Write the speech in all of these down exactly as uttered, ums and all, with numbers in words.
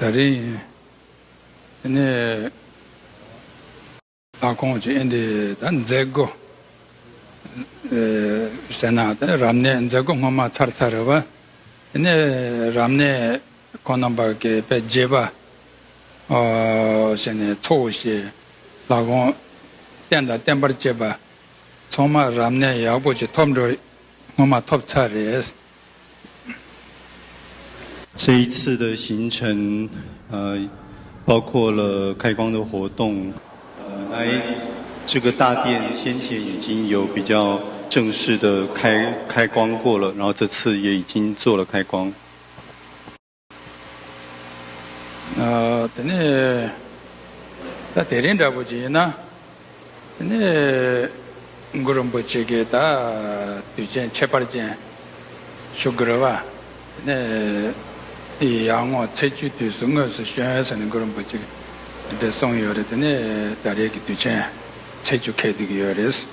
ད་རིང་ནས་ལྷ་ཁང་གི་ཨེ་འདི་ད་མཛད་སྒོ་ཟེར་ན་ད་རབ་གནས་མཛད་སྒོ་སྔོན་མ་ཚར་ཚར་རེད་བ། དེ་ནས་རབ་གནས་ཁོང་རྣམ་པ་གི་དཔེ་རྒྱས་པ་ཟེར་ནས་ཚོགས་ཞེས་ལྷ་ཁང་རྟེན་དང་བརྟེན་པར་བཅས་པ་ཚང་མ་རབ་གནས་ཡག་པོ་ཅིག་ཐོབ་འགྲོ། སྔོན་མ་ཐོབ་ཚར་རེད། 这一次的行程，呃，包括了开光的活动。呃，来，这个大殿先前已经有比较正式的开开光过了，然后这次也已经做了开光。 དེ་ནས་ད་དེ་རིང་འདྲ་པོ་ཅིག་ཡིན་ན། དེ་ནས་གུ་རུ་རིན་པོ་ཆེ་གིས་ད་དུས་ཆེན་ཁྱད་པར་ཅན་ཞུ་དགོས་རེད་བ། དེ་ནས་ཡར་ངོ་ཚེས་བཅུའི་དུས་སུ་དངོས་སུ་བྱོན་ཟེར་ནས་གུ་རུ་རིན་པོ་ཆེ་གིས་དེ་འདྲ་གསུངས་ཡོད་རེད། དེ་ནས་ད་རེས་ཀྱི་དུས་ཆེན་ཚེས་བཅུ་འཁེལ་བསྡད་ཀྱི་ཡོད་རེད།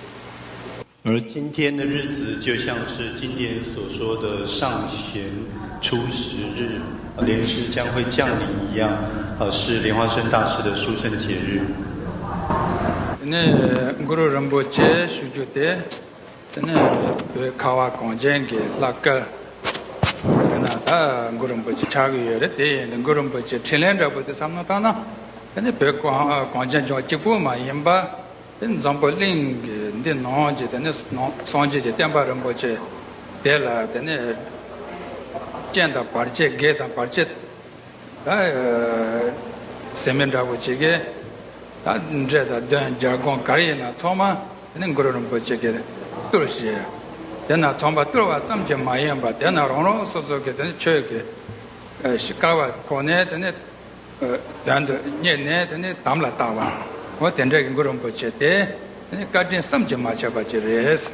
而今天的日子就像是今天所说的上弦初十日，莲师将会降临一样，呃，是莲花生大师的殊胜节日。 དེ་ནས་གུ་རུ་རིན་པོ་ཆེ་ཞུ་རྒྱུ་དེ། དེ་ནས་བོད་ཁ་བ་གངས་ཅན་གྱི་བླ་སྐལ་ཟེར་ན་ད་གུ་རུ་རིན་པོ་ཆེ་ཆགས་ཀྱི་ཡོད་རེད། དེ་ཡིན་དུས་གུ་རུ་རིན་པོ་ཆེ་འཕྲིན་ལས་འདྲ་པོ་དེ་བསམ་བློ་བཏང་ན། དེ་ནས་བོད་གངས་གངས་ཅན་ལྗོངས་གཅིག་པུ་མ་ཡིན་པ། དེ་འཛམ་བུ་གླིང་གི་འདི་ནང་གི་དེ་ནས་སངས་རྒྱས་ཀྱི་བསྟན་པ་རིན་པོ་ཆེ་དེ་ལ་དེ་ནས་རྐྱེན་དང་བར་ཆད་བགེགས་དང་བར་ཆད་ད་ཟེར་མི་འདྲ་པོ་ཅིག་གིས་ད་འདྲེ་དང་གདོན་རྒྱལ་འགོང་ག་རེ་ཡིན་ན་ཚང་མ་དེ་ནས་གུ་རུ་རིན་པོ་ཆེ་གིས་བཏུལ་ཞེས། དེ་ན་ཚང་མ་བཏུལ་བ་ཙམ་གྱིས་མ་ཡིན་པར་དེ་ན་རང་རང་སོ་སོ་གི་དེ་ནས་ཆོས་ཀྱི་ཨ་ཤི་སྐལ་བ་ཁོ་ནས་དེ་ནས་ཨ་དོན་དུ་གཉེར་ནས་དེ་ནས་དམ་ལ་བཏགས་པ། འོ་དེ་འདྲ་གི་གུ་རུ་རིན་པོ་ཆེ་དེ་དེ་ནས་བཀའ་དྲིན་བསམ་གྱིས་མ་ཁྱབ་པ་ཅིག་རེད།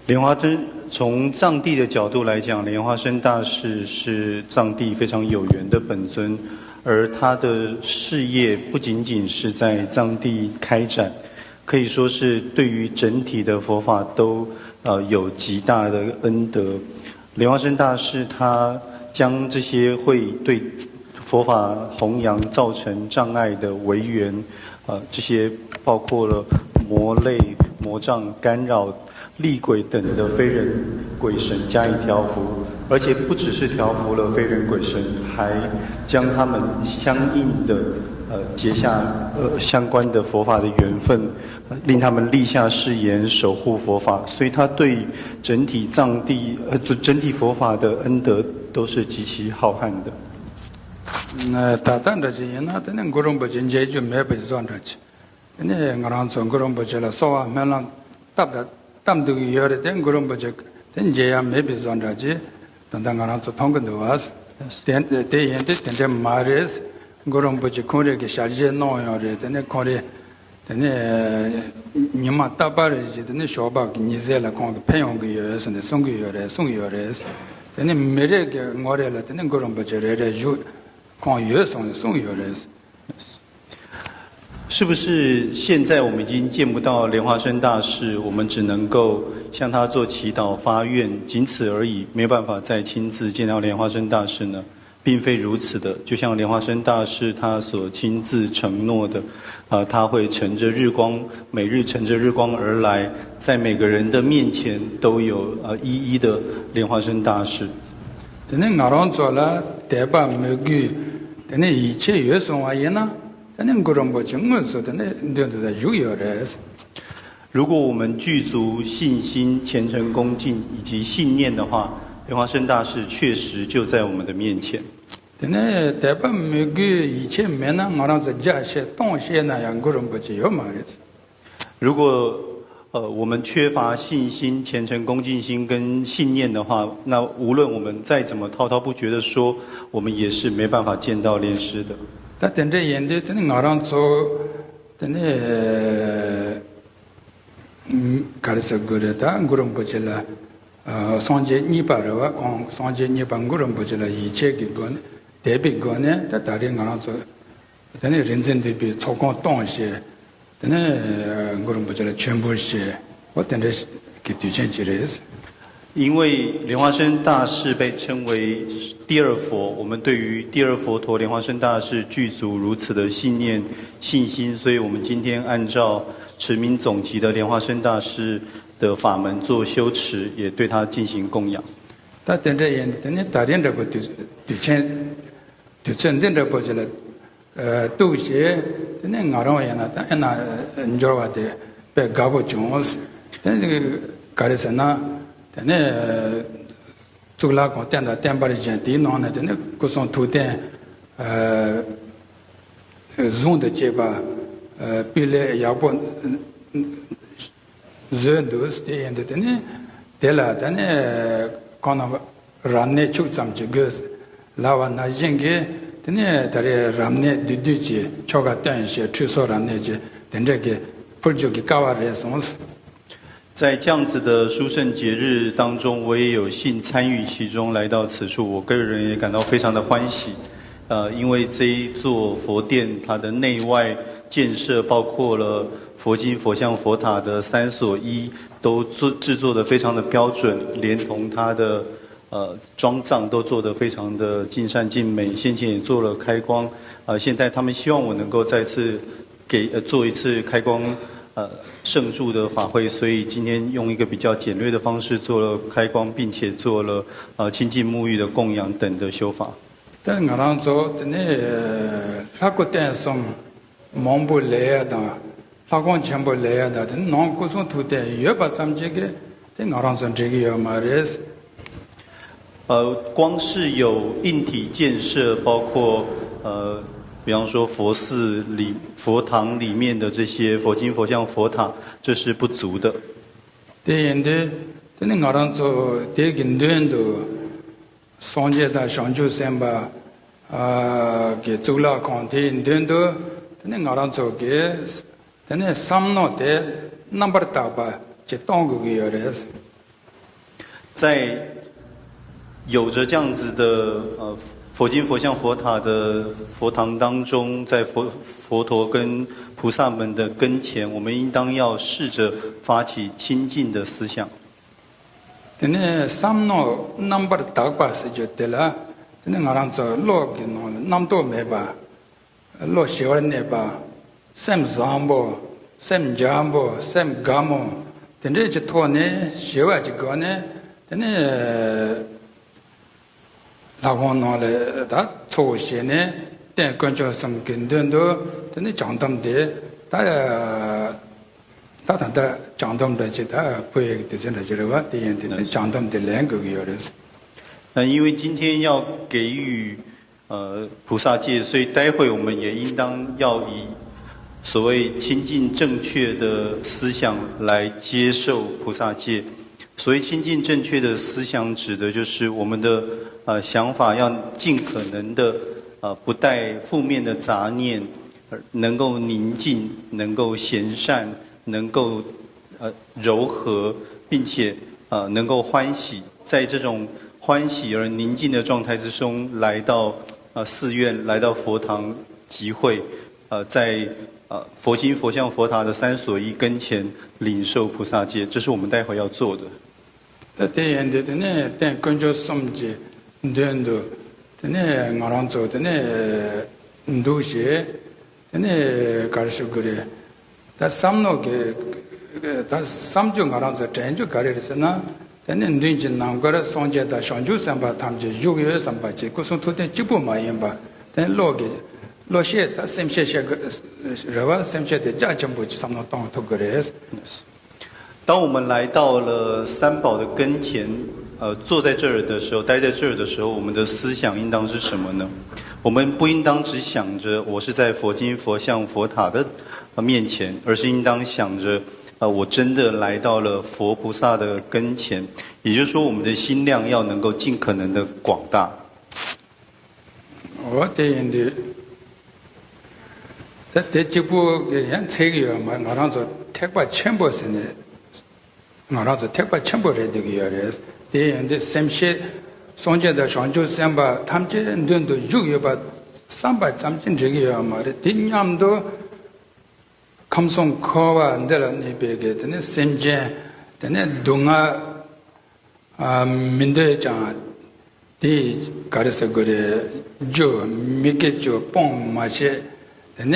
莲花生从藏地的角度来讲，莲花生大士是藏地非常有缘的本尊，而他的事业不仅仅是在藏地开展，可以说是对于整体的佛法都呃有极大的恩德。莲花生大士他将这些会对佛法弘扬造成障碍的违缘，呃，这些包括了魔类、魔障、干扰、厉鬼等的非人鬼神加以调伏，而且不只是调伏了非人鬼神，还将他们相应的呃结下呃相关的佛法的缘分，呃令他们立下誓言守护佛法，所以他对整体藏地呃整体佛法的恩德都是极其浩瀚的。 ད་ལྟ་འདྲ་ཅིག་ཡིན་ན་དེ་ནི་གུ་རུ་རིན་པོ་ཆེ་མཇལ་རྒྱུ་མེད་པའི་བཟོ་འདྲ་ཅིག་དེ་ནི་ང་རང་ཚོ་གུ་རུ་རིན་པོ་ཆེ་ལ་གསོལ་བ་སྨོན་ལམ་བཏབ་ད་བཏབ་འདུག་གི་ཡོད་རེད། དེ་གུ་རུ་རིན་པོ་ཆེ་དེ་མཇལ་ཡ་མེད་པའི་བཟོ་འདྲ་ཅིག་ད་ལྟ་ང་རང་ཚོ་མཐོང་གི་འདུག་བ། དེ་དེ་ཡིན་དུས་དེ་འདྲ་མ་རེད། གུ་རུ་རིན་པོ་ཆེ་ཁོང་རང་གི་ཞལ་བཞེས་གནང་ཡོད་རེད། དེ་ནི་ཁོང་རང་དེ་ནས་ཉི་མ་རྟག་པར་རེ་བཞིན་དེ་ནས་ཞོགས་པ་གི་ཉི་ཟེར་ལ་ཁོང་གིས་ཕེབས་ཡོང་གི་ཡོད་ཟེར་ནས་གསུང་གི་ཡོད་རེད། གསུང་གི་ཡོད་རེད། དེ་ནས་མི་རེ་གི་ངོ་རེ་ལ་དེ་ནས་གུ་རུ་རིན་པོ་ཆེ་རེ་རེ་བཞུགས་ཁོང་ཡོད་གསུངས་ནས་གསུང་གི་ཡོད་རེད། 是不是现在我们已经见不到莲花生大士，我们只能够向他做祈祷发愿，仅此而已，没有办法再亲自见到莲花生大士呢？并非如此的，就像莲花生大士他所亲自承诺的，啊，他会乘着日光，每日乘着日光而来，在每个人的面前都有呃一一的莲花生大士。 དེ་ནས་ང་རང་ཚོ་ལ་དད་པ་མོས་གུས་དེ་ནས་ཡིད་ཆེས་ཡོད་སོང་བ་ཡིན་ན་དེ་ནས་གུ་རུ་རིན་པོ་ཆེ་དངོས་སུ་དེ་ནས་མདུན་དུ་ད་བཞུགས་ཡོད་རེད། 如果我们具足信心、虔诚恭敬以及信念的话，莲花生大士确实就在我们的面前。 དེ་ནས་དད་པ་མོས་གུས་ཡིད་ཆེས་མེད་ན་ང་རང་ཚོ་རྒྱ་བཤད་སྟོང་བཤད་ན་ཡང་གུ་རུ་རིན་པོ་ཆེ་ཡོད་མ་རེད། 如果呃我们缺乏信心、虔诚恭敬心跟信念的话，那无论我们再怎么滔滔不绝的说，我们也是没办法见到莲师的。 ད་དེ་འདྲ་ཡིན་དུས་དེ་ནི་ང་རང་ཚོ་དེ་ནི་ག་རེ་ཟེར་དགོས་རེད། ད་གུ་རུ་རིན་པོ་ཆེ་ལ་ཨ་སངས་རྒྱས་གཉིས་པ་རེད་བ། ཁོང་སངས་རྒྱས་གཉིས་པ་གུ་རུ་རིན་པོ་ཆེ་ལ་ཡིད་ཆེས་ཀྱི་སྒོ་ནས་དད་པའི་སྒོ་ནས་ད་ད་རེས་ང་རང་ཚོ་དེ་ནི་རིག་འཛིན་འདུས་པའི་ཚོགས་ཁང་སྟོང་བཤད། དེ་ནས་གུ་རུ་རིན་པོ་ཆེ་ལ་མཆོད་འབུལ་བྱས། འོ་དེ་འདྲ་གི་དུས་ཆེན་ཅིག་རེད། 因为莲花生大士被称为第二佛，我们对于第二佛陀莲花生大士具足如此的信念、信心，所以我们今天按照持名总集的莲花生大士的法门做修持，也对他进行供养。 ད་དེ་འདྲ་ཡིན་དུས་དེ་ནི་ད་རེས་འདྲ་པོ་དུས་དུས་ཆེན་དུས་ཚོད་འདི་འདྲ་པོ་ཅིག་ལ་ཨ་གཏུགས་བྱས། དེ་ནས་ང་རང་ཡིན་ན་ད་ཨེ་ན་འབྱོར་བ་དེ་དཔེ་དགའ་པོ་བྱུང་། དེ་ནི་ག་རེ་ཟེར་ན་དེ་ནས་གཙུག་ལག་ཁང་རྟེན་དང་བརྟེན་པར་བཞེངས་དེའི་ནང་ནས་དེ་ནས་སྐུ་གསུང་ཐུགས་རྟེན་ཨ་གཟུངས་དང་བཅས་པ་ཨ་སྤུས་ལེགས་ཡག་པོ་བཟོས་འདུག་དེ་ཡིན་དུས་དེ་ནི་དེ་ལ་དེ་ནི་ཁོང་རྣམས་རབ་གནས་ཁྱུག་ཙམ་ཅིག་དགོས་ལབ་པ་ནང་བཞིན་གྱི་དེ་ནི་ད་རེས་རབ་གནས་བསྡུས་བསྡུས་ཀྱི་ཆོ་ག་སྟོན་བྱས་ཁྲུས་གསོལ་རབ་གནས་ཀྱི་དེ་འདྲ་གི་ཕུལ་རྒྱུ་གི་སྐལ་བ་རེད་སོང་། 在这样子的殊胜节日当中，我也有幸参与其中，来到此处，我个人也感到非常的欢喜。呃，因为这一座佛殿，它的内外建设，包括了佛经、佛像、佛塔的三所一，都做制作的非常的标准，连同它的呃装藏都做得非常的尽善尽美。先前也做了开光，呃，现在他们希望我能够再次给呃做一次开光，呃，圣柱的法会，所以今天用一个比较简略的方式做了开光，并且做了呃清净沐浴的供养等的修法。 ད་ང་རང་ཚོ་དེ་ནས་ལྷ་སྐུ་རྟེན་གསུམ་མང་པོ་ལས་ཡ་དང་ལྷ་ཁང་ཆེན་པོ་ལས་ཡ་དང་དེ་ནང་སྐུ་གསུང་ཐུགས་རྟེན་ཡོད་པ་ཙམ་ཅིག་གིས་དེ་ང་རང་ཚོ་འགྲིག་གི་ཡོད་མ་རེད། 呃，光是有硬体建设，包括呃，比方说佛寺里、佛堂里面的这些佛经、佛像、佛塔，这是不足的。 དེ་ཡིན་དུས་དེ་ནི་ང་རང་ཚོ་དེ་གི་མདུན་དུ་སངས་རྒྱས་དང་བྱང་ཆུབ་སེམས་དཔའ་ཨ་གི་གཙུག་ལག་ཁང་དེའི་མདུན་དུ་དེ་ནི་ང་རང་ཚོ་གི་དེ་ནས་བསམ་མནོ་དེ་རྣམ་པར་དག་པ་ཅིག་གཏོང་དགོས་ཀྱི་ཡོད་རེད། 在有着这样子的呃佛经、佛像、佛塔的佛堂当中，在佛佛陀跟菩萨们的跟前，我们应当要试着发起亲近的思想。 དེ་ནས་བསམ་མནོ་རྣམ་པར་དག་པ་ཟེར་རྒྱུ་དེ་ལ་དེ་ནས་ང་རང་ཚོ་བློ་གི་ནང་ལ་རྣམ་རྟོག་མེད་པ། བློ་ཞི་བར་གནས་པ། སེམས་བཟང་པོ། སེམས་འཇམ་པོ། སེམས་དགའ་མོ། དེ་འདྲའི་གྱི་ཐོག་ནས་ཞི་བ་གྱི་སྒོ་ནས་དེ་ནས་ལྷ་ཁང་ནང་ལ་ད་ཚོགས་བྱས་ནས་རྟེན་དཀོན་མཆོག་གསུམ་གྱི་མདུན་དུ་དེ་ནས་བྱང་སྡོམ་དེ་ད་ད་ད་ད་བྱང་སྡོམ་འདྲ་ཅིག་ད་ཕུལ་ཡག་གི་དུས་ཚོད་འདྲ་ཅིག་རེད་བ། དེ་ཡིན་དུས་དེ་བྱང་སྡོམ་དེ་ལེན་དགོས་ཀྱི་ཡོད་རེད། 那因为今天要给予呃，菩萨戒，所以待会我们也应当要以所谓亲近正确的思想来接受菩萨戒。所谓亲近正确的思想，指的就是我们的呃想法要尽可能的呃不带负面的杂念，呃能够宁静，能够贤善，能够呃柔和，并且呃能够欢喜，在这种欢喜而宁静的状态之中，来到呃寺院，来到佛堂集会，呃，在呃佛经、佛像、佛塔的三所一跟前领受菩萨戒，这是我们待会要做的。 ད་དེ་ཡིན་དུས་དེ་ནས་རྟེན་དཀོན་མཆོག་གསུམ་གྱི་མདུན་དུ་དེ་ནས་ང་རང་ཚོ་དེ་ནས་འདུག་བྱས། དེ་ནས་ག་རེ་ཞུ་དགོས་རེད། ད་བསམ་མནོ་གི་ད་བསམ་རྒྱུ་ང་རང་ཚོ་དྲན་རྒྱུ་ག་རེ་རེད་ཟེར་ན། དེ་ནས་མདུན་གྱི་ནམ་མཁར་སངས་རྒྱས་དང་བྱང་ཆུབ་སེམས་དཔའ་ཐམས་ཅད་བཞུགས་ཡོད་བསམ་པ་ཅིག་སྐུ་གསུང་ཐུགས་རྟེན་གཅིག་པུ་མ་ཡིན་པ། དེ་བློ་གི་བློ་ཤེས་དང་སེམས་ཤེས་ཤེས་རེ་བ་སེམས་ཤེས་དེ་རྒྱ་ཆེན་པོ་ཅིག་བསམ་བློ་གཏོང་ཐུབ་དགོས་རེད། 当我们来到了三宝的跟前，呃，坐在这儿的时候，待在这儿的时候，我们的思想应当是什么呢？我们不应当只想着我是在佛经、佛像、佛塔的呃面前，而是应当想着，呃，我真的来到了佛菩萨的跟前。也就是说，我们的心量要能够尽可能的广大。 འོ་དེ་ཡིན་དུས་ད་དེ་གཅིག་པུ་གི་ཡང་ཚད་ཀྱི་ཡོད་མ་རེད། ང་རང་ཚོ་ཐེག་པ་ཆེན་པོ་ཟེར་ནས་ང་རང་ཚོ་ཐེག་པ་ཆེན་པོ་རེད་འདོད་ཀྱི་ཡོད་རེད། དེ་ཡིན་དུས་སེམས་ཤེས་སངས་རྒྱས་དང་བྱང་ཆུབ་སེམས་དཔའ་ཐམས་ཅད་མདུན་དུ་བཞུགས་ཡོད་པ་བསམ་པ་ཙམ་གྱིས་འགྲིག་གི་ཡོད་མ་རེད། དེ་མཉམ་དུ་ཁམས་གསུམ་འཁོར་བ་འདི་ལ་གནས་པའི་གི་དེ་ནས་སེམས་ཅན་དེ་ནས་སྡུག་བསྔལ་ ཨ་མི་འདོད་ཀྱང་དེ་ག་རེ་ཟེར་དགོས་རེད། རྒྱུ་མི་དགེ་རྒྱུ་སྤོང་མ་བྱས། དེ་ནས་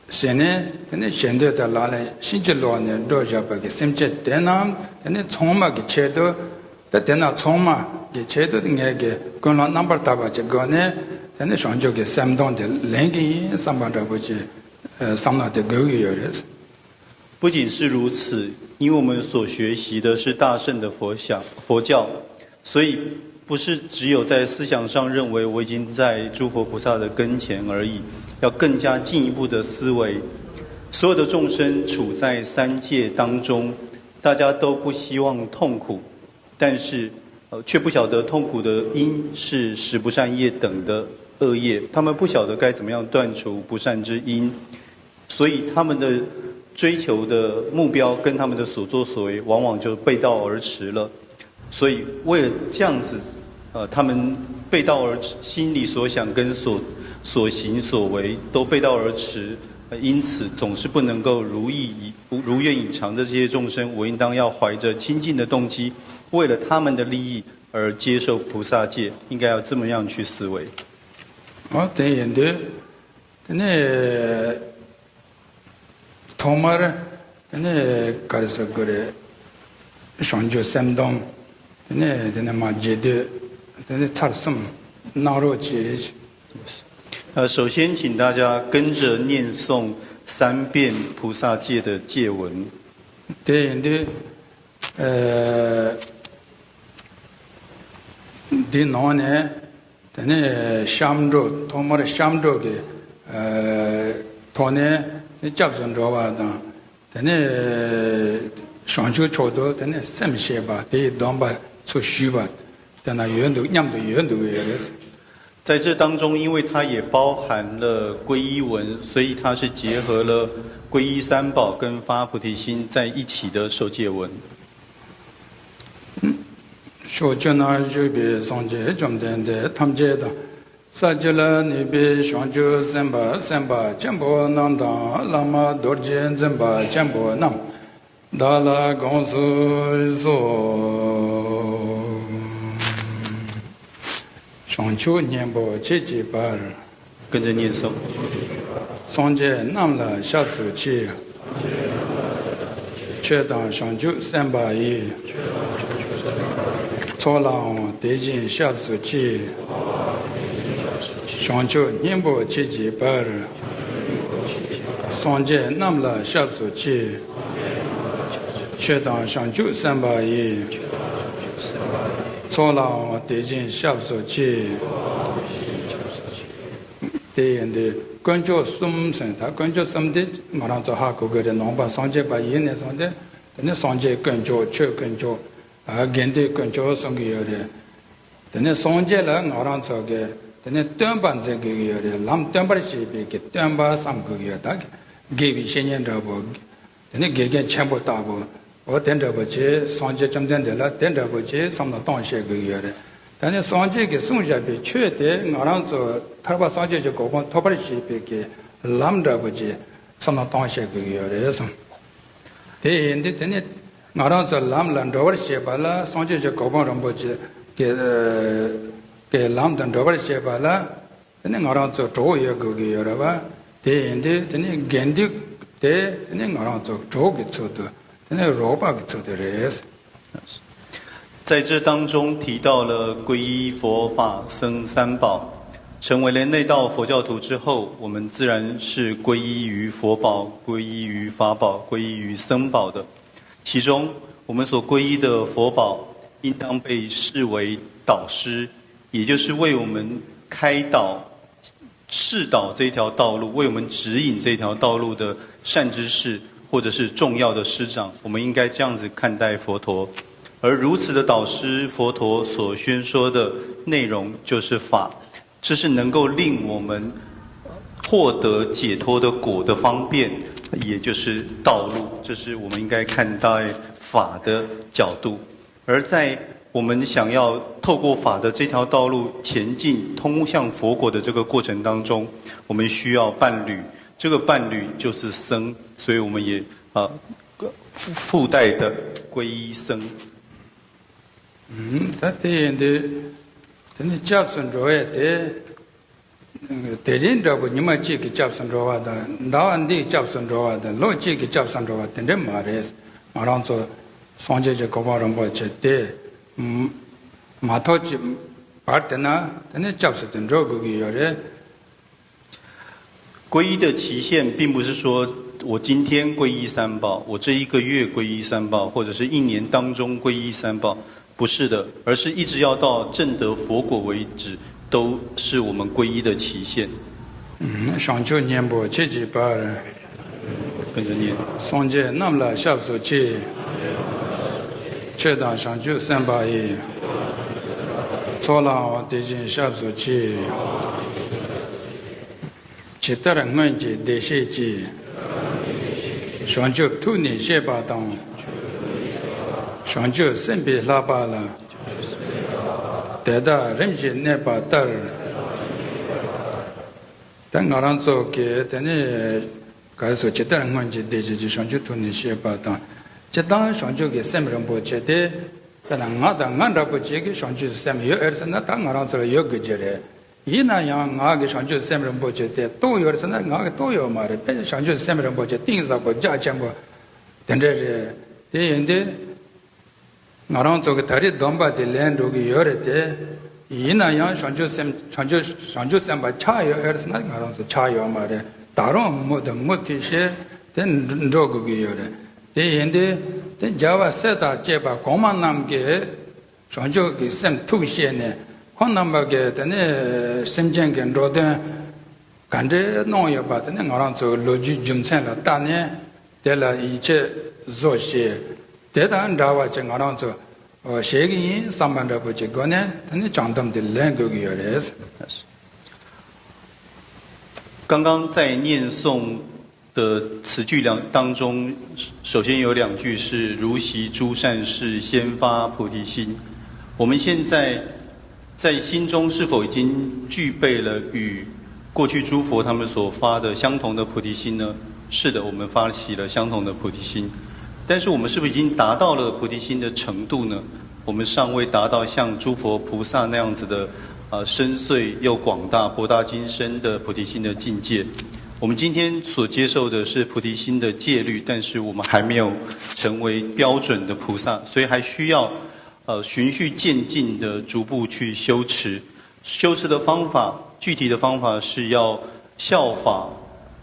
བྱས་ནས་དེ་ནས་ཞེ་འདོད་དང་ལག་ལེན་ཕྱིན་ཅི་ལོག་ནས་འགྲོ་བཞག་པ་གི་སེམས་ཅན་དེ་རྣམས་དེ་ནས་ཚང་མ་གི་ཆེད་དུ། ད་དེ་རྣམས་ཚང་མ་གི་ཆེད་དུ་ངས་ཀྱི་ཀུན་སློང་རྣམ་པར་དག་པ་གྱི་སྒོ་ནས་དེ་ནས་བྱང་ཆུབ་ཀྱི་སེམས་སྡོམ་དེ་ལེན་གྱི་ཡིན་བསམ་པ་འདྲ་པོ་ཅིག་བསམ་བློ་དེ་དགོས་ཀྱི་ཡོད་རེད། 不仅是如此，因为我们所学习的是大乘的佛想佛教，所以不是只有在思想上认为我已经在诸佛菩萨的跟前而已，要更加进一步的思维。所有的众生处在三界当中，大家都不希望痛苦，但是呃，却不晓得痛苦的因是十不善业等的恶业，他们不晓得该怎么样断除不善之因，所以他们的追求的目标跟他们的所作所为，往往就背道而驰了。所以为了这样子，呃，他们背道而驰，心里所想跟所所行所为都背道而驰，呃因此总是不能够如意如愿以偿的这些众生，我应当要怀着清净的动机，为了他们的利益而接受菩萨戒，应该要这么样去思维。 ཨོ་དེ་ཡིན་དུས་དེ་ནས་ཐོག་མར་དེ་ནས་ག་རེ་ཟེར་དགོས་རེད། བྱང་ཆུབ་སེམས་སྡོམ། དེ་ནས་དེ་ནས་མ་རྗེས་ཟློས། དེ་ནས་ཚར་གསུམ་གནང་རོགས་གྱིས། 呃，首先请大家跟着念诵三遍菩萨戒的戒文。 དེ་ཡིན་དུས་ཨ་འདི་ནང་ནས་དེ་ནས་སྐྱབས་འགྲོ། ཐོག་མར་སྐྱབས་འགྲོ་གི་ཨ་ཐོག་ནས་སྐྱབས་སུ་འགྲོ་བ་དང་། དེ་ནས་བྱང་ཆུབ་མཆོག་ཏུ་དེ་ནས་སེམས་བསྐྱེད་པ་དེའི་སྡོམ་པ་ཚུར་ཞུས་པ་དེ་ན་ཡོད་འདུག་སྙམ་དུ་ཡོད་འདུག་ཡོད་རེད། 在这当中，因为它也包含了皈依文，所以它是结合了皈依三宝跟发菩提心在一起的受戒文。 ཕྱོགས་བཅུ་ན་བཞུགས་པའི་སངས་རྒྱས་བཅོམ་ལྡན་འདས་ཐམས་ཅད་དང་། ས་བཅུ་ལ་གནས་པའི་བྱང་ཆུབ་སེམས་དཔའ་སེམས་དཔའ་ཆེན་པོ་རྣམས་དང་། བླ་མ་རྡོ་རྗེ་འཛིན་པ་ཆེན་པོ་རྣམས་བདག་ལ་དགོངས་སུ་གསོལ། བྱང་ཆུབ་སྙིང་པོ་མཆིས་ཀྱི་བར། 跟着念诵。 སངས་རྒྱས་རྣམས་ལ་སྐྱབས་སུ་མཆི། ཆོས་དང་བྱང་ཆུབ་སེམས་དཔའ་ཡི། ཚོགས་ལའང་དེ་བཞིན་སྐྱབས་སུ་མཆི། བྱང་ཆུབ་སྙིང་པོ་མཆིས་ཀྱི་བར། སངས་རྒྱས་རྣམས་ལ་སྐྱབས་སུ་མཆི། ཆོས་དང་བྱང་ཆུབ་སེམས་དཔའ་ཡི། ཚོགས་ལའང་དེ་བཞིན་སྐྱབས་སུ་མཆི། དེ་ཡིན་དུས་དཀོན་མཆོག་གསུམ་ཟེར། ད་དཀོན་མཆོག་གསུམ་དེ་ང་རང་ཚོ་ཧ་གོ་གི་རེད། ནང་པ་སངས་རྒྱས་པ་ཡིན་ནས་བཟུང་སྟེ། དེ་ནས་སངས་རྒྱས་དཀོན་མཆོག་ཆོས་དཀོན་མཆོག་དགེ་འདུན་དཀོན་མཆོག་གསུང་གི་ཡོད་རེད། དེ་ནས་སངས་རྒྱས་ལ་ང་རང་ཚོ་གི་དེ་ནས་སྟོན་པ་འཛིན་དགོས་ཀྱི་ཡོད་རེད། ལམ་སྟོན་པར་བྱེད་པའི་གི་སྟོན་པ་བསམ་དགོས་ཀྱི་ཡོད། ད་དགེ་བའི་བཤེས་གཉེན་འདྲ་པོ། དེ་ནས་དགེ་རྒན་ཆེན་པོ་ལྟ་བུ། འོ་དེ་འདྲ་པོ་ཅིག་སངས་རྒྱས་བཅོམ་ལྡན་འདས་ལ་དེ་འདྲ་པོ་ཅིག་བསམ་བློ་གཏོང་བྱེད་དགོས་ཀྱི་ཡོད་རེད། ད་ནི་སངས་རྒྱས་ཀྱིས་གསུངས་བཞག་པའི་ཆོས་དེ་ང་རང་ཚོ་ཐར་པ་སངས་རྒྱས་ཀྱི་གོ་འཕང་ཐོབ་པར་བྱེད་པའི་གི་ལམ་འདྲ་པོ་ཅིག་བསམ་བློ་གཏོང་བྱེད་དགོས་ཀྱི་ཡོད་རེད་གསུངས། དེ་ཡིན་དུས་དེ་ནི་ང་རང་ཚོ་ལམ་ལ་འགྲོ་བར་བྱེད་པ་ལ་སངས་རྒྱས་ཀྱི་གོ་འཕང་རིན་པོ་ཆེ་གི་གི་ལམ་དུ་འགྲོ་བར་བྱེད་པ་ལ། དེ་ནི་ང་རང་ཚོ་གྲོགས་ཡོད་དགོས་ཀྱི་ཡོད་རེད་བ། དེ་ཡིན་དུས་དེ་ནི་དགེ་འདུན་དེ་དེ་ནི་ང་རང་ཚོ་གྲོགས་ཀྱི་ཚུལ་དུ། དེ་ནི་རོགས་པ་གི་ཚུལ་དུ་རེད། 在这当中提到了皈依佛法僧三宝，成为了内道佛教徒之后，我们自然是皈依于佛宝、皈依于法宝、皈依于僧宝的。其中，我们所皈依的佛宝应当被视为导师，也就是为我们开导、示导这条道路，为我们指引这条道路的善知识或者是重要的师长，我们应该这样子看待佛陀。而如此的导师，佛陀所宣说的内容就是法，这是能够令我们获得解脱的果的方便，也就是道路，这是我们应该看待法的角度。而在我们想要透过法的这条道路前进，通向佛果的这个过程当中，我们需要伴侣，这个伴侣就是僧，所以我们也呃附附带的皈依僧。ད་དེ་ཡིན་དུས་དེ་ནི་སྐྱབས་སུ་འགྲོ་བས་དེ། དེ་རིང་འདྲ་པོ་ཉི་མ་གཅིག་གི་སྐྱབས་སུ་འགྲོ་བ་དང་ཟླ་བ་འདིའི་སྐྱབས་སུ་འགྲོ་བ་དང་ལོ་གཅིག་གི་སྐྱབས་སུ་འགྲོ་བ་དེ་འདྲ་མ་རེད། ང་རང་ཚོ་སངས་རྒྱས་ཀྱི་གོ་འཕང་རིན་པོ་ཆེ་དེ་མ་ཐོབ་ཀྱི་བར་དེ་ན་དེ་ནི་སྐྱབས་སུ་དེ་འགྲོ་དགོས་ཀྱི་ཡོད་རེད། 皈依的期限并不是说我今天皈依三宝，我这一个月皈依三宝，或者是一年当中皈依三宝，不是的，而是一直要到证得佛果为止，都是我们皈依的期限。 བྱང་ཆུབ་སྙིང་པོ་ཆེ་གཅིག་པར། 跟着念。 སངས་རྒྱས་རྣམས་ལ་སྐྱབས་སུ་མཆི། ཆོས་དང་བྱང་ཆུབ་སེམས་དཔའ་ཡི། ཚོགས་ལའང་དེ་བཞིན་སྐྱབས་སུ་མཆི། ཇི་ལྟར་སྔོན་གྱི་བདེ་གཤེགས་ཀྱིས། བྱང་ཆུབ་ཐུགས་ནི་བསྐྱེད་པ་དང་། བྱང་ཆུབ་སེམས་དཔའི་ལྷག་པ་ལ། དེ་དག་རིམ་བཞིན་གནས་པ་ལྟར། ད་ང་རང་ཚོ་གི་དེ་ནི་ག་རེ་ཟེར། ཇི་ལྟར་སྔོན་གྱི་བདེ་གཤེགས་ཀྱིས་བྱང་ཆུབ་ཐུགས་ནི་བསྐྱེད་པ་དང་། སྤྱིར་བཏང་བྱང་ཆུབ་ཀྱི་སེམས་རིན་པོ་ཆེ་དེ། དཔེར་ན་ང་དང་ང་འདྲ་པོ་ཅིག་གིས་བྱང་ཆུབ་སེམས་ཡོད་ཨེ་ཟེར་ན་ད་ང་རང་ཚོ་ལ་ཡོད་དགོས་ཀྱི་རེད། ཡིན་ན་ཡང་ང་གི་བྱང་ཆུབ་སེམས་རིན་པོ་ཆེ་དེ་རྟོགས་ཡོད་ཟེར་ན་ང་གི་རྟོགས་ཡོད་མ་རེད། དཔེ་བྱང་ཆུབ་སེམས་རིན་པོ་ཆེ་གཏིང་ཟབ་པོ་རྒྱ་ཆེན་པོ་དེ་འདྲ་རེད། དེ་ཡིན་དུས་ང་རང་ཚོ་གི་ད་རེས་སྡོམ་པ་དེ་ལེན་འགྲོ་གི་ཡོད་རེད་དེ། ཡིན་ན་ཡང་བྱང་ཆུབ་སེམས་བྱང་ཆུབ་བྱང་ཆུབ་སེམས་དཔའ་ཆགས་ཡོད་ཨེ་ཟེར་ན་ང་རང་ཚོ་ཆགས་ཡོད་མ་རེད། ད་རུང་མུ་མཐུད་མུ་མཐུད་བྱས་དེ་འགྲོ་དགོས་ཀྱི་ཡོད་རེད། དེ་ཡིན་དུས་དེ་རྒྱལ་བ་སྲས་དང་བཅས་པ་གོང་མ་རྣམས་ཀྱིས། བྱང་ཆུབ་ཀྱི་སེམས་ཐུགས་བསྐྱེད་ནས་ཁོང་རྣམ་པ་གིས་དེ་ནས་སེམས་ཅན་གྱི་འགྲོ་དོན་ག་འདྲས་གནང་ཡོད་པ་དེ་ནི་ང་རང་ཚོའི་ལོ་རྒྱུས་རྒྱུ་མཚན་ལ་བལྟས་ནས་དེ་ལ་ཡིད་ཆེས་བཟོ་ཞེས་དེ་དང་འདྲ་བ་ཅིག་ང་རང་ཚོ་བྱེད་ཀྱི་ཡིན་བསམ་པ་འདྲ་པོ་ཅིག་སྒོ་ནས་དེ་ནི་བྱང་སྡོམ་དེ་ལེན་དགོས་ཀྱི་ཡོད་རེད། 刚刚在念诵的词句两当中，首先有两句是“如习诸善事，先发菩提心”。我们现在在心中是否已经具备了与过去诸佛他们所发的相同的菩提心呢？是的，我们发起了相同的菩提心，但是我们是不是已经达到了菩提心的程度呢？我们尚未达到像诸佛菩萨那样子的，呃，深邃又广大、博大精深的菩提心的境界。我们今天所接受的是菩提心的戒律，但是我们还没有成为标准的菩萨，所以还需要，呃，循序渐进的逐步去修持。修持的方法，具体的方法是要效法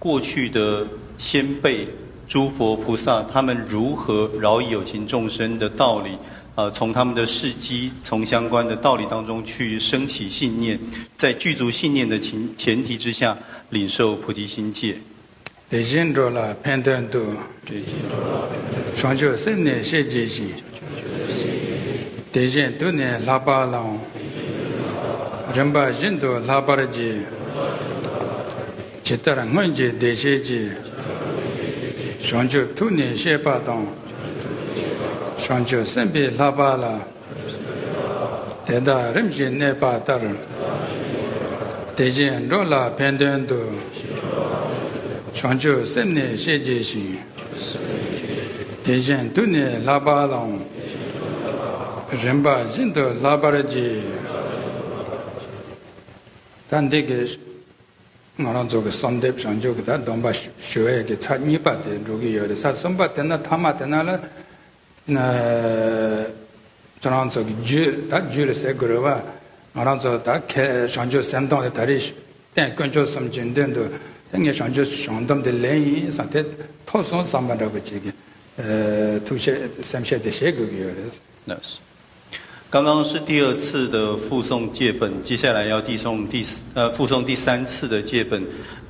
过去的先辈诸佛菩萨，他们如何饶益有情众生的道理，呃，从他们的事迹，从相关的道理当中去升起信念，在具足信念的前前提之下，领受菩提心戒。 དེ་བཞིན་འགྲོ་ལ་ཕན་དོན་དུ། བྱང་ཆུབ་སེམས་ནི་བསྐྱེད་བགྱི་ཞིང་། དེ་བཞིན་དུ་ནི་ལྷག་པ་ལའང་། རིམ་པ་བཞིན་དུ་ལྷག་པར་བགྱི། ཇི་ལྟར་སྔོན་གྱི་བདེ་གཤེགས་ཀྱིས། བྱང་ཆུབ་ཐུགས་ནི་བསྐྱེད་པ་དང་། བྱང་ཆུབ་སེམས་དཔའི་ལྷག་པ་ལ། དེ་དག་རིམ་བཞིན་གནས་པ་ལྟར། དེ་བཞིན་འགྲོ་ལ་ཕན་དོན་དུ། བྱང་ཆུབ་སེམས་ནི་བསྐྱེད་བགྱི་ཞིང་། དེ་བཞིན་དུ་ནི་ལྷག་པ་ལའང་། རིམ་པ་བཞིན་དུ་ལྷག་པར་བགྱི། ད་འདི་གི་ང་རང་ཚོ་གི་གསོལ་འདེབས་བྱང་ཆུབ་ཀྱི་ད་སྡོམ་པ་ཞུ་བའི་གི་ཚར་གཉིས་པ་དེ་འགྲོ་གི་ཡོད་རེད། ཚར་གསུམ་པ་དེ་ན་ཐ་མ་དེ་ན་ལ། ཁྱེད་རང་ཚོ་གི་རྒྱུད་ད་རྒྱུད་ལ་ཟེར་དགོས་རེད་བ། ང་རང་ཚོ་ད་ཁས་བྱང་ཆུབ་སེམས་སྡོམ་དེ་ད་རེས་བསྟན་དཀོན་མཆོག་གསུམ་གྱི་མདུན་དུ་ད་ངས་བྱང་ཆུབ་བྱང་སྡོམ་དེ་ལེན་ཡིན་བསམ་དེ་ཐོབ་སོང་བསམ་པ་འདྲ་པོ་ཅིག་གི་ཐུགས་བསྐྱེད་སེམས་བསྐྱེད་དེ་བྱེད་དགོས་ཀྱི་ཡོད་རེད། 刚刚是第二次的附诵戒本，接下来要递诵第四呃附诵第三次的戒本。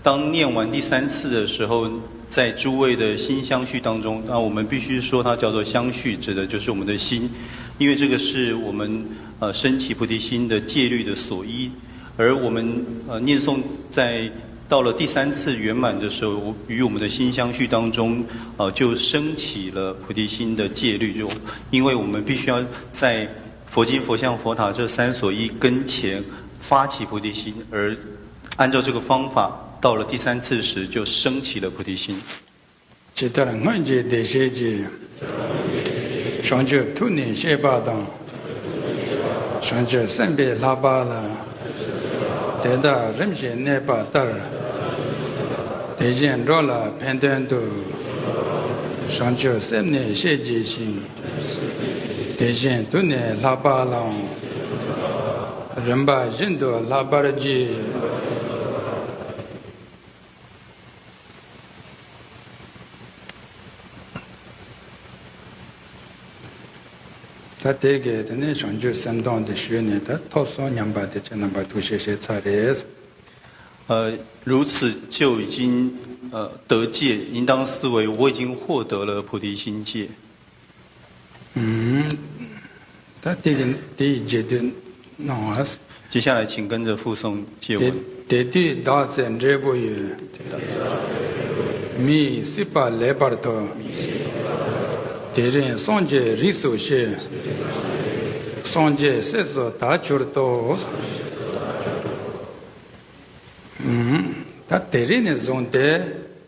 当念完第三次的时候，在诸位的心相续当中，那我们必须说它叫做相续，指的就是我们的心，因为这个是我们呃升起菩提心的戒律的所依。而我们呃念诵在到了第三次圆满的时候，与我们的心相续当中，呃就升起了菩提心的戒律，就因为我们必须要在佛经、佛像、佛塔这三所依跟前发起菩提心，而按照这个方法，到了第三次时就升起了菩提心。 ཇི་ལྟར་སྔོན་གྱི་བདེ་གཤེགས་ཀྱིས། བྱང་ཆུབ་ཐུགས་ནི་བསྐྱེད་པ་དང་། བྱང་ཆུབ་སེམས་དཔའི་ལྷག་པ་ལ། དེ་དག་རིམ་བཞིན་གནས་པ་ལྟར། དེ་བཞིན་འགྲོ་ལ་ཕན་དོན་དུ། བྱང་ཆུབ་སེམས་ནི་བསྐྱེད་བགྱི་ཞིང་། དེ་བཞིན་དུ་ནི་ལྷག་པ་ལའང་། རིམ་པ་བཞིན་དུ་ལྷག་པར་བགྱི། ད་དེ་གའི་དེ་ནས་བྱང་ཆུབ་སེམས་མདོ་འདི་ཞུས་ནས་ད་ཐོབ་སོང་སྙམ་པ་དེ་ཁྱེད་རྣམ་པ་ཐུགས་བཞེད་བཞེས་ཚར་རེད། 呃，如此就已经呃得戒，应当思维我已经获得了菩提心戒。 ད་དེ་གི་དེ་ཡི་རྗེས་ཟློས་གནང་བ། 接下来请跟着附诵戒文。 དེ་དེ་དུས་བདག་ཚེ་འབྲས་བུ་ཡོད། མི་ཡི་སྲིད་པ་ལེགས་པར་ཐོབ། དེ་རིང་སངས་རྒྱས་རིགས་སུ་སྐྱེས། སངས་རྒྱས་སྲས་སུ་ད་གྱུར་ཏོ། ད་དེ་རིང་ནས་བཟུང་སྟེ་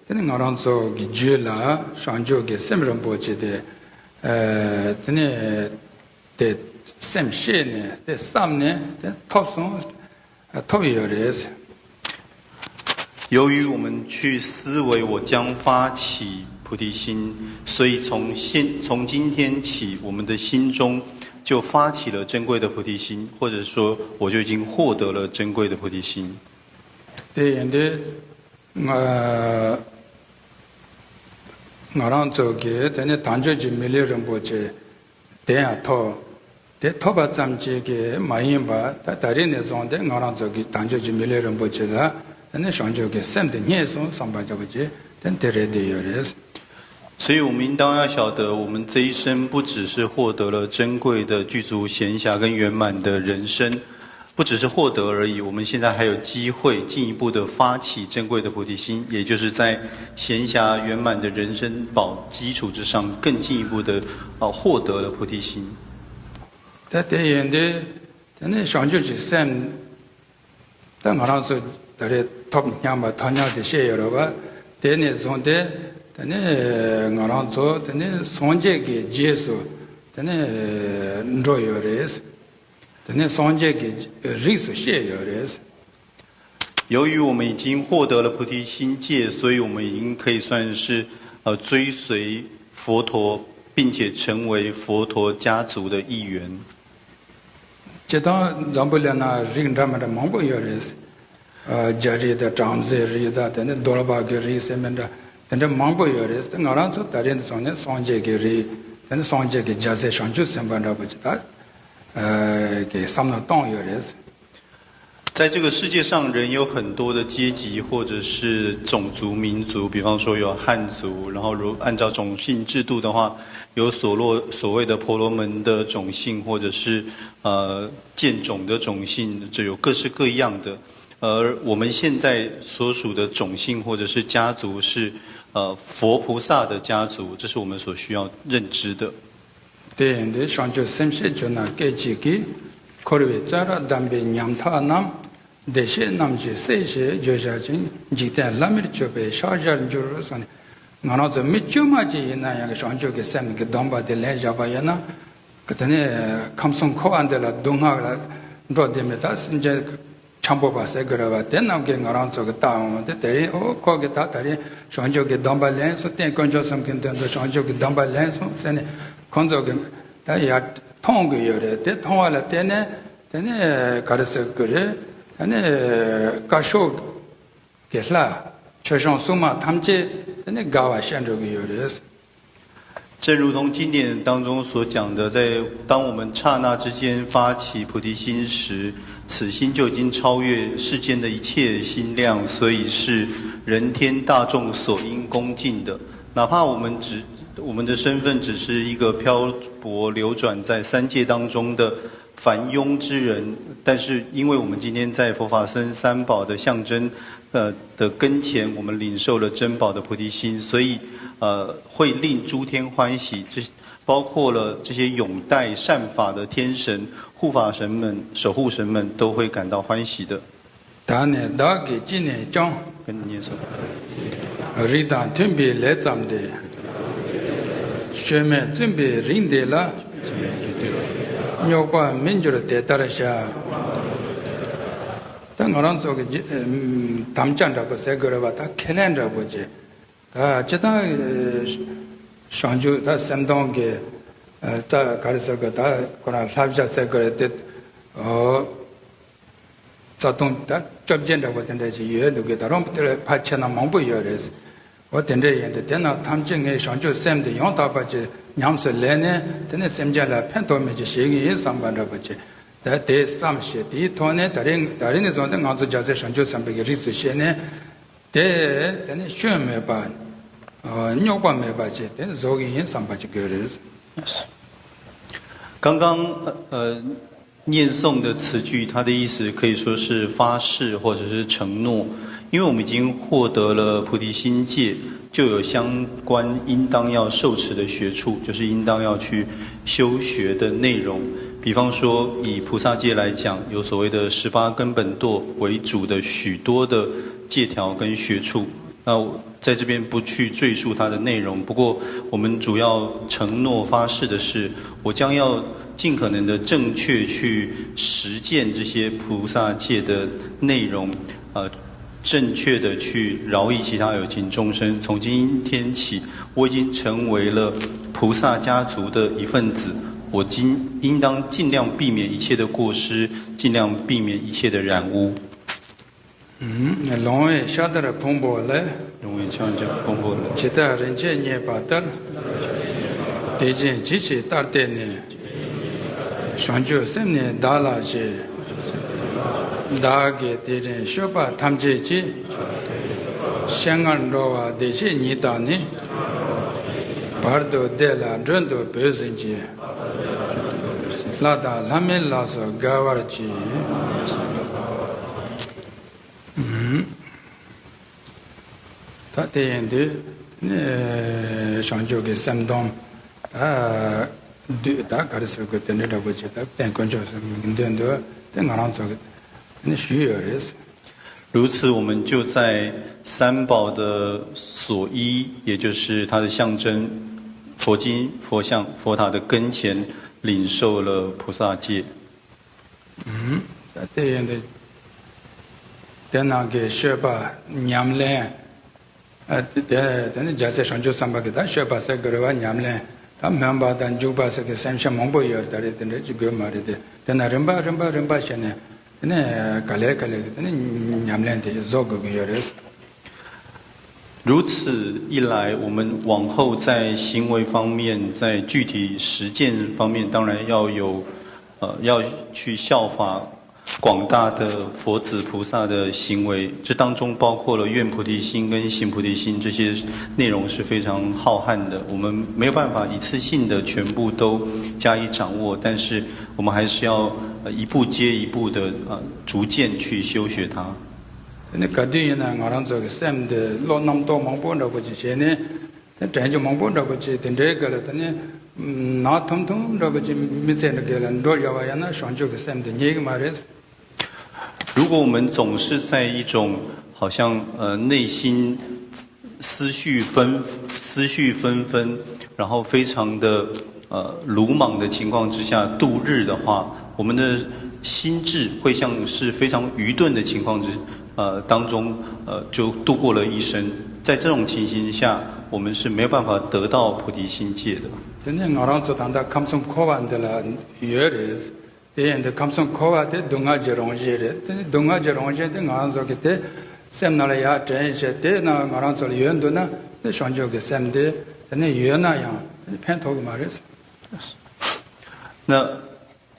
དེ་ནི་ང་རང་ཚོ་གི་རྒྱུད་ལ་བྱང་ཆུབ་ཀྱི་སེམས་རིན་པོ་ཆེ་དེ། དེ་ནི་དེ་སེམས་ཤེས་ནས་དེ་བསམ་ནས་དེ་ཐོབ་སོང་། ཐོབ་ཡོད་རེད། 由于我们去思维我将发起菩提心，所以从现从今天起，我们的心中就发起了珍贵的菩提心，或者说我就已经获得了珍贵的菩提心。 དེ་ཡིན་དུས་ང་ང་རང་ཚོ་གི་དེ་ནི་དལ་འབྱོར་གྱི་མི་ལུས་རིན་པོ་ཆེ་དེ་ཡང་ཐོབ། དེ་ཐོབ་པ་ཙམ་གཅིག་གིས་མ་ཡིན་པར་ད་ད་རེས་ནས་བཟུང་སྟེ་ང་རང་ཚོ་གི་དལ་འབྱོར་གྱི་མི་ལུས་རིན་པོ་ཆེ་ལ་དེ་ནི་བྱང་ཆུབ་ཀྱི་སེམས་དེ་རྙེད་སོང་བསམ་པ་བྱ་བ་བྱས་དེ་དེ་རེད་བསྡད་ཡོད་རེད། 所以我们应当要晓得，我们这一生不只是获得了珍贵的具足圆满的人生，不只是获得而已，我们现在还有机会进一步的发起珍贵的菩提心，也就是在闲暇圆满的人生宝基础之上，更进一步的呃获得了菩提心。 ད་དེ་ཡིན་དུས་དེ་ནི་བྱང་ཆུབ་ཀྱི་སེམས་ད་ང་རང་ཚོ་ད་རེས་ཐོབ་སྙམ་པ་ཐོབ་སྙམ་དེ་བཤད་ཡོད་རེད་བ། དེ་ནས་བཟུང་སྟེ་དེ་ནི་ང་རང་ཚོ་དེ་ནི་སངས་རྒྱས་ཀྱི་རྗེས་སུ་དེ་ནི་འགྲོ་ཡོད་རེད། དེ་ནི་སངས་རྒྱས་ཀྱི་རིགས་སུ་སྐྱེས་ཡོད་རེད། 由于我们已经获得了菩提心戒，所以我们已经可以算是呃追随佛陀，并且成为佛陀家族的一员。 སྤྱིར་བཏང་འཛམ་བུ་གླིང་ན་རིགས་འདྲ་མི་འདྲ་མང་པོ་ཡོད་རེད། རྒྱ་རིགས་དང་བྲམ་ཟེ་རིགས་དང་དེ་ནི་གདོལ་པ་གི་རིགས་ཟེར་མི་འདྲ་དེ་འདྲ་མང་པོ་ཡོད་རེད། ང་རང་ཚོ་ད་རེས་འདི་ཚོ་ནི་སངས་རྒྱས་ཀྱི་རིགས་དེ་ནི་སངས་རྒྱས་ཀྱི་རྒྱལ་སྲས་བྱང་ཆུབ་སེམས་དཔའ་འདྲ་པོ་ཅིག་ད་གི་བསམ་བློ་བཏང་ཡོད་རེད། 在这个世界上，人有很多的阶级或者是种族、民族，比方说有汉族，然后如按照种姓制度的话，有所落所谓的婆罗门的种姓，或者是呃剑种的种姓，这有各式各样的。而我们现在所属的种姓或者是家族是呃佛菩萨的家族，这是我们所需要认知的。 དེ་ཡིན་དུས་བྱང་ཆུབ་སེམས་བསྐྱེད་བཅོ་ལྔ་སྐད་ཅིག་གིས། འཁོར་བའི་བཙོན་རར་བསྡམས་པའི་ཉམ་ཐག་རྣམས། བདེ་གཤེགས་རྣམས་ཀྱིས་སྲས་ཞེས་བརྗོད་བྱ་ཞིང་། འཇིག་རྟེན་ལྷ་མིར་མཆོད་པའི་ཕྱག་བཞར་འགྱུར་གསུངས་ནས། ང་རང་ཚོ་མི་དཀྱུས་མ་ཅིག་ཡིན་ན་ཡང་བྱང་ཆུབ་ཀྱི་སེམས་ཀྱི་སྡོམ་པ་དེ་ལེན་བཞག་པ་ཡིན་ན། དེ་ནས་ཁམས་གསུམ་འཁོར་བ་འདི་ལ་སྡུག་བསྔལ་ལ་འགྲོ་བསྡད་མི་དག་སེམས་ཅན་འཁྱམ་པོ་པ་ཟེར་གི་རེད་བ། དེ་རྣམས་ཀྱིས་ང་རང་ཚོ་གི་ལྟ་འོང་དེ་དེ་རིང་ཨོ་ཁོ་གི་ད་ད་རིང་བྱང་ཆུབ་ཀྱི་སྡོམ་པ་ལེན་སོང་། རྟེན་དཀོན་མཆོག་གསུམ་གྱི་མདུན་དུ་བྱང་ཆུབ་ཀྱི་སྡོམ་པ་ལེན་སོང་ཟེར་ནས་ཁོང་ཚོ་གི་ད་ཡར་མཐོང་གི་ཡོད་རེད། དེ་མཐོང་བ་ལ་བརྟེན་ནས་དེ་ནས་ག་རེ་ཟེར་གི་རེད། དེ་ནས་དཀར་ཕྱོགས་ཀྱི་ལྷ་ཆོས་སྐྱོང་སྲུང་མ་ཐམས་ཅད་དེ་ནས་དགའ་བ་བཤད་འགྲོ་གི་ཡོད་རེད། 正如同经典当中所讲的，在当我们刹那之间发起菩提心时，此心就已经超越世间的一切心量，所以是人天大众所应恭敬的。哪怕我们只我们的身份只是一个漂泊流转在三界当中的凡庸之人，但是因为我们今天在佛法僧三宝的象征，呃的跟前，我们领受了珍宝的菩提心，所以呃会令诸天欢喜。这包括了这些拥戴善法的天神、护法神们、守护神们都会感到欢喜的。 ད་ནི་བདག་གིས་ཅི་ནས་ཀྱང་། 跟你念诵。 རིགས་དང་མཐུན་པའི་ལས་བརྩམས་ཏེ། བཅོས་མས་བཙུན་པའི་རིགས་འདི་ལ། རྙོག་པར་མི་འགྱུར་དེ་ལྟར་བྱ། ད་ང་རང་ཚོ་གི་རྗེ་ཨམ་དམ་བཅའ་འདྲ་པོ་ཟེར་དགོས་རེད་བ། ད་ཁས་ལེན་འདྲ་པོ་ཅིག་ད་སྤྱིར་བཏང་བྱང་ཆུབ་ད་སེམས་སྡོམ་གི་རྩ་ག་རེ་ཟེར་དགོས། ད་ཁོ་རང་བསླབ་བྱ་ཟེར་དགོས་རེད་དེ། རྩ་ལྟུང་ད་བཅོ་བརྒྱད་འདྲ་པོ་དེ་འདྲ་ཞིག་ཡོད་འདུག་གི། ད་རུང་དེ་ལས་ཕལ་ཆེ་ན་མང་པོ་ཡོད་རེད། འོ་དེ་འདྲ་ཡིན་དུས་དེ་རྣམས་ཐམས་ཅད་ངས་བྱང་ཆུབ་སེམས་དེ་ཡང་དག་པ་ཅིག་ཉམས་སུ་ལེན་ནས་དེ་ནས་སེམས་ཅན་ལ་ཕན་ཐོགས་མི་ཅིག་བྱེད་ཀྱི་ཡིན་བསམ་པ་འདྲ་པོ་ཅིག་ད་དེ་བསམ་བྱས། དེའི་ཐོག་ནས་ད་རིང་ད་རིང་ནས་བཟུང་སྟེ་ང་ཚོ་རྒྱལ་སྲས་བྱང་ཆུབ་སེམས་དཔའི་གི་རིགས་སུ་བཤད་ནས་དེ་དེ་ནས་སྐྱོན་མེད་པ། རྙོག་པ་མེད་པ་ཅིག་དེ་བཟོ་གི་ཡིན་བསམ་པ་ཅིག་དགོས་རེད། 刚刚呃念诵的词句，它的意思可以说是发誓或者是承诺，因为我们已经获得了菩提心戒，就有相关应当要受持的学处，就是应当要去修学的内容。比方说，以菩萨戒来讲，有所谓的十八根本堕为主的许多的戒条跟学处。那我在这边不去赘述它的内容，不过我们主要承诺发誓的是，我将要尽可能的正确去实践这些菩萨戒的内容，呃，正确的去饶益其他有情众生。从今天起，我已经成为了菩萨家族的一份子，我今应当尽量避免一切的过失，尽量避免一切的染污。 ལོང་བས་ཤ་དར་ཕུང་པོ་ལས། ལོང་བས་ཤ་དར་ཕུང་པོ་ལས། ཇི་ལྟར་རིན་ཆེན་རྙེད་པ་ལྟར། དེ་བཞིན་ཇི་ཞིག་ལྟར་བལྟས་ནས། བྱང་ཆུབ་སེམས་ནི་བདག་ལ་བཞེས། བདག་གིས་དེ་རིང་སྤྱོད་པ་ཐམས་ཅད་ཀྱིས། སྤྱན་སྔར་འགྲོ་བ་བདེ་གཤེགས་ཉིད་དང་ནི། བར་དུ་བདེ་ལ་མགྲོན་དུ་བོས་ཟིན་གྱིས། ལྷ་དང་ལྷ་མིན་ལ་སོགས་དགའ་བར་གྱིས། ད་དེ་ཡིན་དུས་ནི་བྱང་ཆུབ་ཀྱི་སེམས་སྡོམ་ད་བསྡུས་ད་ག་རེ་ཟེར་དགོས། དེ་འདྲ་འདྲ་པོ་ཅིག་ད་རྟེན་དཀོན་མཆོག་གསུམ་གྱི་མདུན་དུ་དེ་ང་རང་ཚོ་གི་ནི་ཞུས་ཡོད་རེད། 如此，我们就在三宝的所依，也就是它的象征佛经、佛像、佛塔的跟前，领受了菩萨戒。 ད་དེ་ཡིན་དུས་དེ་ནང་གི་སྤྱོད་པ་ཉམས་ལེན། ཨ་དེ་དེ་ནི་རྒྱལ་སྲས་བྱང་ཆུབ་སེམས་དཔའ་གི་ད་སྤྱོད་པ་ཟེར་དགོས་རེད་བ། ཉམས་ལེན་ད་སྨོན་པ་དང་འཇུག་པ་ཟེར་གི་སེམས་བསྐྱེད་མང་པོ་ཡོད་རེད། ད་རེས་དེ་འདྲ་ཅིག་དགོས་མ་རེད་དེ། དེ་ན་རིམ་པ་རིམ་པ་རིམ་པ་བྱས་ནས་དེ་ནས་ག་ལེར་ག་ལེར་གི་དེ་ནས་ཉམས་ལེན་དེ་བཟོ་དགོས་ཀྱི་ཡོད་རེད། 如此一来，我们往后在行为方面，在具体实践方面，当然要有，呃，要去效法广大的佛子菩萨的行为。这当中包括了愿菩提心跟行菩提心，这些内容是非常浩瀚的，我们没有办法一次性的全部都加以掌握，但是我们还是要，呃，一步接一步的，呃，逐渐去修学它。 དེ་ནི་ག་དུས་ཡིན་ན་ང་རང་ཚོ་གི་སེམས་འདི་བློ་རྣམ་རྟོག་མང་པོ་འདྲ་པོ་ཅིག་བྱས་ནས་དེ་དྲན་རྒྱུ་མང་པོ་འདྲ་པོ་ཅིག་དེ་འདྲའི་སྒང་ལ་དེ་ནི་ནག་ཐུམ་ཐུམ་འདྲ་པོ་ཅིག་མི་ཚེ་འདྲ་སྒང་ལ་འགྲོ་བཞག་པ་ཡིན་ན་བྱང་ཆུབ་ཀྱི་སེམས་དེ་རྙེད་ཀྱི་མ་རེད། 如果我们总是在一种好像呃内心思绪纷思绪纷纷，然后非常的呃鲁莽的情况之下度日的话，我们的心智会像是非常愚钝的情况之呃当中呃就度过了一生。在这种情形下，我们是没有办法得到菩提心戒的。 དེ་ནི་ང་རང་ཚོ་ད་ལྟ་ཁམས་གསུམ་འཁོར་བ་འདི་ལ་ཡོད་རེད། དེ་ཡིན་དུས་ཁམས་གསུམ་འཁོར་བ་དེ་སྡུག་བསྔལ་གྱི་རང་བཞིན་རེད། དེ་ནི་སྡུག་བསྔལ་གྱི་རང་བཞིན་དེ་ང་རང་ཚོ་གི་དེ་སེམས་ནང་ལ་ཡར་དྲན་བྱས་དེ་ན་ང་རང་ཚོ་ལ་ཡོད་འདུག་ན་དེ་བྱང་ཆུབ་ཀྱི་སེམས་དེ་དེ་ནི་ཡོད་ན་ཡང་དེ་ནི་ཕན་ཐོགས་ཀྱི་མ་རེད། 那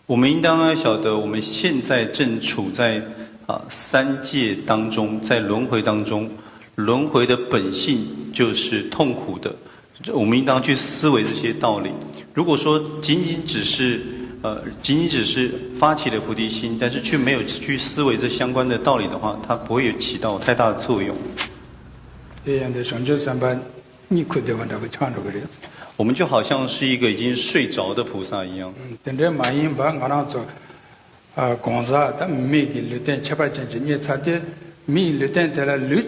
我们应当要晓得，我们现在正处在啊三界当中，在轮回当中，轮回的本性就是痛苦的。我们应当去思维这些道理。如果说仅仅只是呃仅仅只是发起了菩提心，但是却没有去思维这相关的道理的话，它不会有起到太大的作用。 དེ་ཡང་དེ་བྱང་ཆུབ་སེམས་དཔའ་གཉིད་ཁུག་བསྡད་པ་འདྲ་པོ་ཆགས་འགྲོ་གི་རེད། 我们就好像是一个已经睡着的菩萨一样。 དེ་འདྲའི་མ་ཡིན་པར་ང་རང་ཚོ་ཨ་གང་ཟག་དང་མིའི་གི་ལུས་རྟེན་ཁྱད་པར་ཅན་ཅིག་རྙེད་ཚར་དུས་མིའི་ལུས་རྟེན་དེ་ལ་ལུས་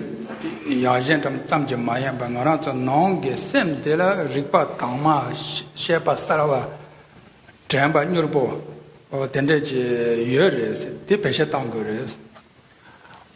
ཡག་ཞན་འགྲམ་ཙམ་གྱིས་མ་ཡིན་པར་ང་རང་ཚོ་ནང་གི་སེམས་དེ་ལ་རིག་པ་དྭངས་མ་ཤེས་པ་གསར་བ་དྲན་པ་མྱུར་པོ་ ཨོ་དེ་འདྲ་ཅིག་ཡོད་རེད་ཟེར། དེ་བེད་སྤྱོད་གཏང་དགོས་རེད།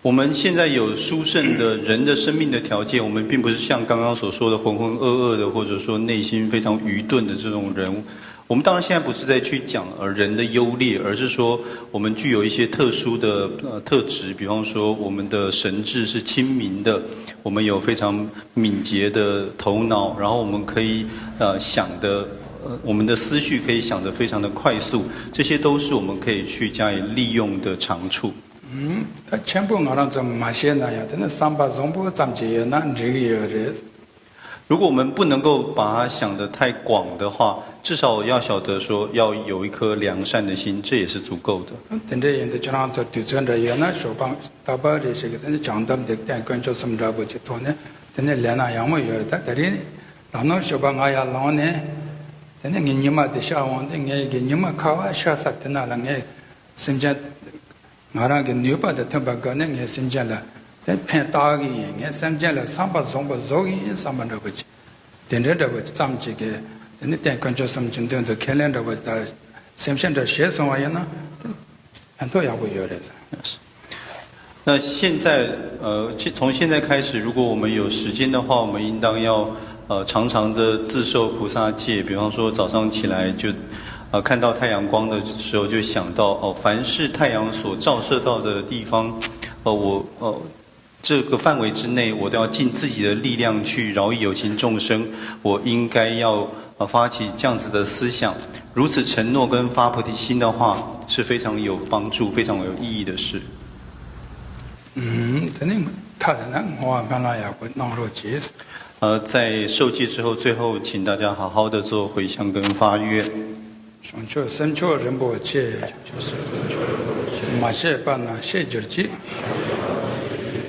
我们现在有殊胜的人的生命的条件，我们并不是像刚刚所说的浑浑噩噩的，或者说内心非常愚钝的这种人。我们当然现在不是在去讲呃人的优劣，而是说我们具有一些特殊的呃特质，比方说我们的神智是清明的，我们有非常敏捷的头脑，然后我们可以呃想的呃我们的思绪可以想得非常的快速，这些都是我们可以去加以利用的长处。 ད་ཆེན་པོ་ང་རང་ཚོ་མ་ཤེས་ན་ཡང་དེ་ནི་བསམ་པ་བཟང་པོ་ཙམ་ཅིག་ཡོད་ན་འགྲིག་གི་ཡོད་རེད། 如果我们不能够把它想得太广的话，至少要晓得说要有一颗良善的心，这也是足够的。 དེ་འདྲ་ཡིན་དུས་ཁྱེད་རང་ཚོ་དུས་ཚོད་འདྲ་ཡོད་ན་ཞོགས་པ་རྟག་པར་རེ་ཞིག་གིས་དེ་ནི་བྱང་འདབས་འདི་རྟེན་དཀོན་མཆོག་གསུམ་འདྲ་པོ་ཅིག་ཐོག་ནས་དེ་ནི་ལས་ན་ཡག་མོ་ཡོད་རེད། ད་དེ་རིང་ད་ནོར་ཞོགས་པ་ང་ཡར་ལངས་ནས་དེ་ནི་ངའི་ཉི་མ་དེ་ཤར་འོང་དུས་ངའི་གི་ཉི་མ་ཁ་བ་ཤར་ས་དེ་ན་ལ་ངའི་སེམས་ཅན། ང་རང་གི་ནུས་པ་དང་མཐུན་པའི་སྒོ་ནས་ངས་སེམས་ཅན་ལ་དེ་ཕན་བཏགས་ཀྱི་ཡིན། ངས་སེམས་ཅན་ལ་བསམ་པ་བཟང་པོ་བཟོ་གི་ཡིན་བསམ་པ་འདྲ་པོ་ཅིག་དེ་འདྲའི་འདྲ་པོ་ཅིག་ཙམ་ཅིག་གིས་དེ་ནི་རྟེན་དཀོན་མཆོག་གསུམ་གྱི་མདུན་དུ་ཁས་ལེན་འདྲ་པོ་དང་སེམས་ཤེས་འདྲ་བྱས་སོང་བ་ཡིན་ན་དེ་ཕན་ཐོགས་ཡག་པོ་ཡོད་རེད། 那现在，呃，其从现在开始，如果我们有时间的话，我们应当要呃常常的自受菩萨戒。比方说早上起来就呃看到太阳光的时候，就想到哦，凡是太阳所照射到的地方，呃，我呃这个范围之内，我都要尽自己的力量去饶益有情众生。我应该要呃发起这样子的思想，如此承诺跟发菩提心的话，是非常有帮助、非常有意义的事。 ཨུམ། དེ་ནི་མཐའ་དེ་ན་བསྔོ་བ་སྨོན་ལམ་ཡག་པོ་གནང་རོགས་གྱིས། 呃，在受戒之后，最后请大家好好的做回向跟发愿。 བྱང་ཆུབ་སེམས་མཆོག་རིན་པོ་ཆེ། མ་སྐྱེས་པ་རྣམས་སྐྱེ་གྱུར་ཅིག།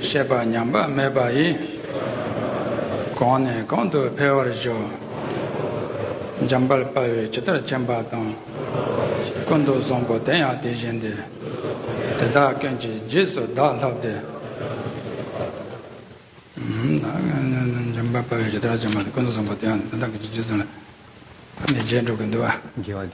སྐྱེས་པ་ཉམས་པ་མེད་པ་ཡིས། གོང་ནས་གོང་དུ་འཕེལ་བར་ཤོག། འཇམ་དཔལ་དཔའ་བོས་ཇི་ལྟར་མཁྱེན་པ་དང་། ཀུན་ཏུ་བཟང་པོ་དེ་ཡང་དེ་བཞིན་ཏེ། དེ་དག་ཀུན་གྱི་རྗེས་སུ་བདག་སློབ་སྟེ། འཇམ་དཔལ་དཔའ་བོས་ཇི་ལྟར་མཁྱེན་པ་དང་། ཀུན་ཏུ་བཟང་པོ་དེ་ཡང་དེ་དག་ཀུན་གྱི་རྗེས་སུ་ལ་ནི་རྗེས་འགྲོ་གི་འདུག་བ།